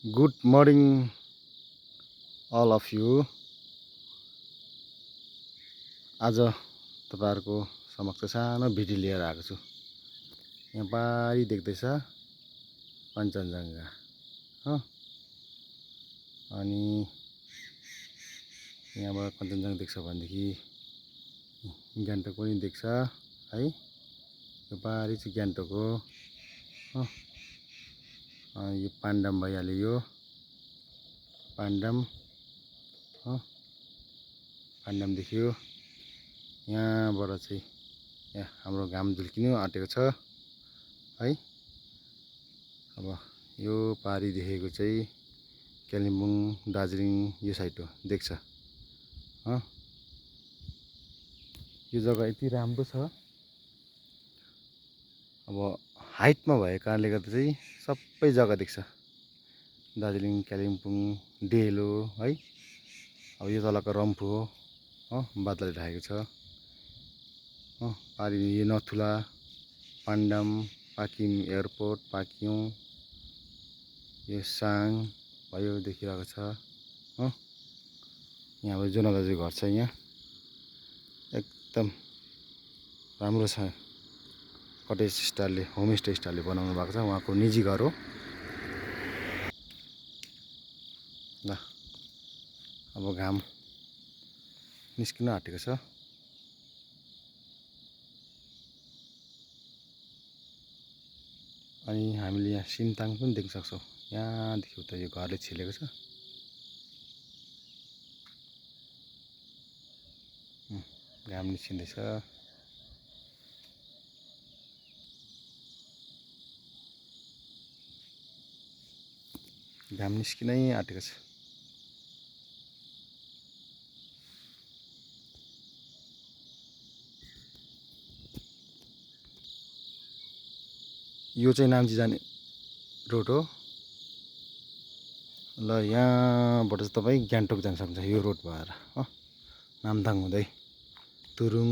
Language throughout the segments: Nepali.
Good morning, all of you. आज तपाईहरुको समक्ष सानो भिडियो लिएर आएको छु। यहाँ पारी देख्दैछ कञ्चनजङ्घा हो। अनि यहाँबाट कञ्चनजङ्घा देख्छ भनेदेखि गान्तोक पनि देख्छ है। यो पारी चाहिँ गान्तोक हो। यो पाण्डम भइहाल्यो, यो पाण्डम हो। पाण्डम देखियो। यहाँबाट चाहिँ यहाँ हाम्रो घाम झुल्किनु आँटेको छ है। अब यो पारी देखेको चाहिँ कालिम्पोङ दार्जिलिङ यो साइड हो, देख्छ हो। यो जग्गा यति राम्रो छ। अब हाइटमा भएको कारणले गर्दा चाहिँ सबै जग्गा देख्छ। दार्जिलिङ, कालिम्पोङ, डेलो है। अब यो तलको रम्फू हो, बादलले ढाकेको छ हो। पारी यो नथुला, पाण्डम, पाकिम एयरपोर्ट, पाक्योङ, यो साङ भयो देखिरहेको छ हो। यहाँ अब जोना दाजु घर छ। यहाँ एकदम राम्रो छ। कटेज स्टाइलले, होमस्टे स्टाइलले बनाउनु भएको छ। उहाँको निजी घर हो ल। अब घाम निस्किन आँटेको छ। अनि हामीले यहाँ सिमताम पनि देख्न सक्छौँ। यहाँदेखि उता यो घरले छिलेको छ। घाम निस्किँदैछ। घाम निस्किनै आँटेको छ। यो चाहिँ नाम्ची जाने रोड हो ल। यहाँबाट चाहिँ तपाईँ गान्तोक जान सक्नुहुन्छ यो रोड भएर हो। नामथाङ हुँदै तुरुङ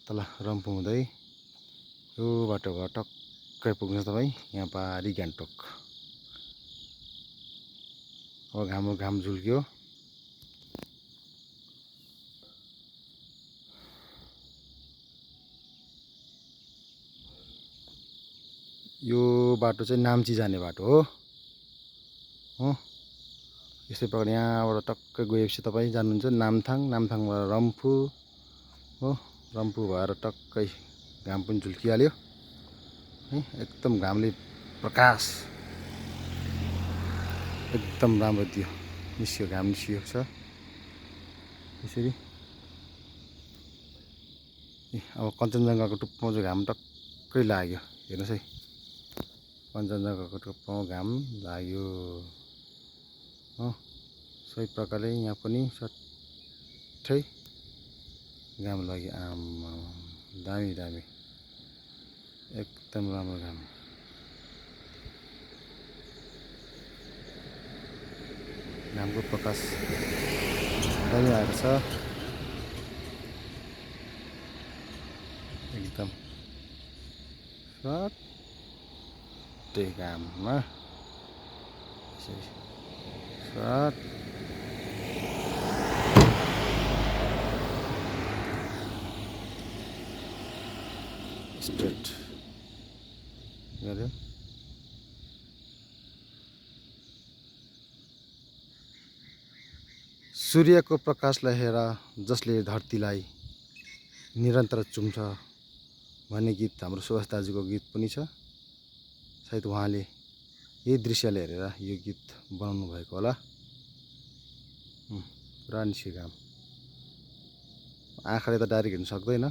तल रम्फू हुँदै यो बाटो भएर टक्कै पुग्छ तपाईँ यहाँ पारी गान्तोक। अब घाम झुल्क्यो। यो बाटो चाहिँ नाम्ची जाने बाटो हो हो। यस्तै प्रकार यहाँबाट टक्कै गएपछि तपाईँ जानुहुन्छ नामथाङ, नामथाङबाट रम्फू हो। रम्फू भएर टक्कै घाम पनि झुल्किहाल्यो है। एकदम घामले प्रकाश एकदम राम्रो दियो। निस्क्यो, घाम निस्किएको छ यसरी। अब कञ्चनजङ्घाको टुप्पोमा चाहिँ घाम टक्कै लाग्यो। हेर्नुहोस् है, कञ्चनजङ्घाको टुप्पोमा घाम लाग्यो हो। सोही प्रकारले यहाँ पनि सट्टै घाम लाग्यो। आम्मा दामी दामी एकदम राम्रो घाम। घामको प्रकाश दामी आएको छ एकदम सट्टै घाममा यसरी सट स्ट्रेट गऱ्यो। सूर्यको प्रकाशलाई हेर जसले धरतीलाई निरन्तर चुम्छ भन्ने गीत हाम्रो सुभाष दाजुको गीत पनि छ। सायद उहाँले यही दृश्यले हेरेर यो गीत बनाउनु भएको होला। पुरा निस्क्यो घाम। आँखाले त डाइरेक्ट हेर्न सक्दैन।